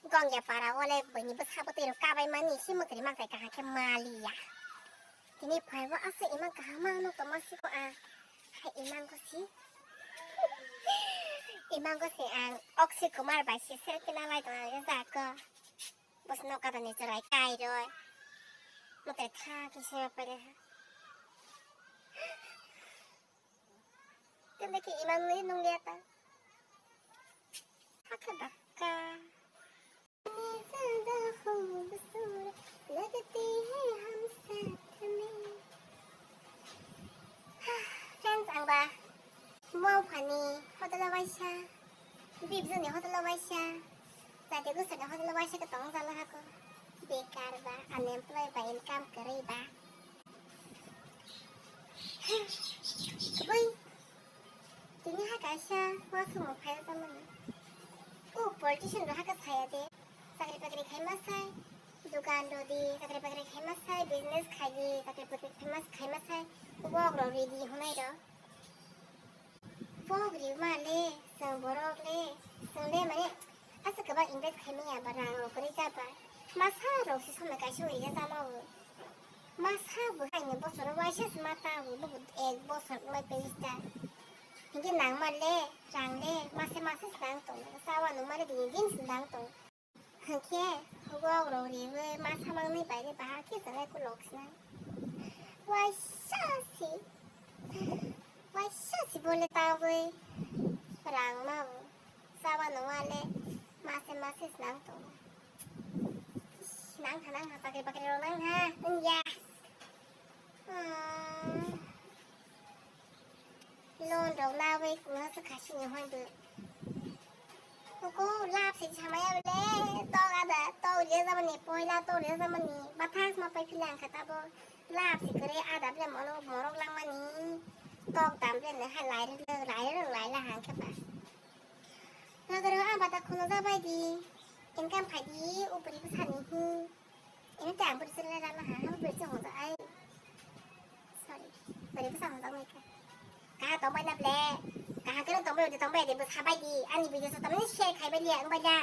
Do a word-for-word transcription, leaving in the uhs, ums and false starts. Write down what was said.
Gongya para o le bini bwsa bwtwi rok kabai mani si mwtri maktai kaham khe maliya. Tini phaibo aswk imang kaham ma nuk tongma siko ang. Hai imang ko si. Imang ko si ang Akshay Kumar bai si selfie nalai tong ang jako. Bos no kada ni chwrai kai roi. Mwtai tha kisa pare ha. Tende ki imang ni nung liya ta. Hakhe bakka. Friends, ang ba mao phani hotel o waisa, bibjuni hotel o waisa, jati gusani hotel o waisa ke tong jala hako, bekar ba, unemployed ba, income kwrwi ba. Ui, tini ha kaisa wasung phai tamani. O politician rok haka saya de. Chakri bakri khai ma sai, dukan rw di, chakri bakri khai ma sai, business khai di, chakri bakri khai ma, khai ma sai, wok rok ri di hwnwi rw. Wok ri ma le, chwng borok le, chwng le mane aswk kwbang invest khai manya ba rang rok kwrwi cha ba. Masa rok se somoi kaisa wi ya cha ma o. Masa bo hai ni bosor waisa se ma ta o, bo ek bosor wngbai pais ta. Hinkhe nang ma le, rang le, mase mase se nang tongo, cha wa nung ma le din din se nang tongo. Hwnkhe wok rok riwi ma samangni baire bahar khe chwng kulok sna. Waisa si, waisa si bole tawi rang ma bo. Chaba nung wale mase mase snang tongo. Nang ha nang ha chakri bakri rok nang ha wngya. Hmm. Loan rok nawi kungna se khasini hoi de. Koko lab se samaya bele tok ada tok ria jamani poila tok ria jamani bathas ma pai philang kha tabo lab se kore ada bele mono morok langmani tok dam bele ne hai lai ri lai ri lai la hang khe ba. Nagaro ang bata khuno jabai di income khai di upri bwsani hi. Ini tang beri sila lama ha, ha beri sila hongjak ai. Sorry, beri bwsa hongjak mai kha. Kaha tongbai na ble, kaha keno tongbai ode tongbai ode bwsa bai di. Ani video so tamani share khai bai liya, ang bai liya.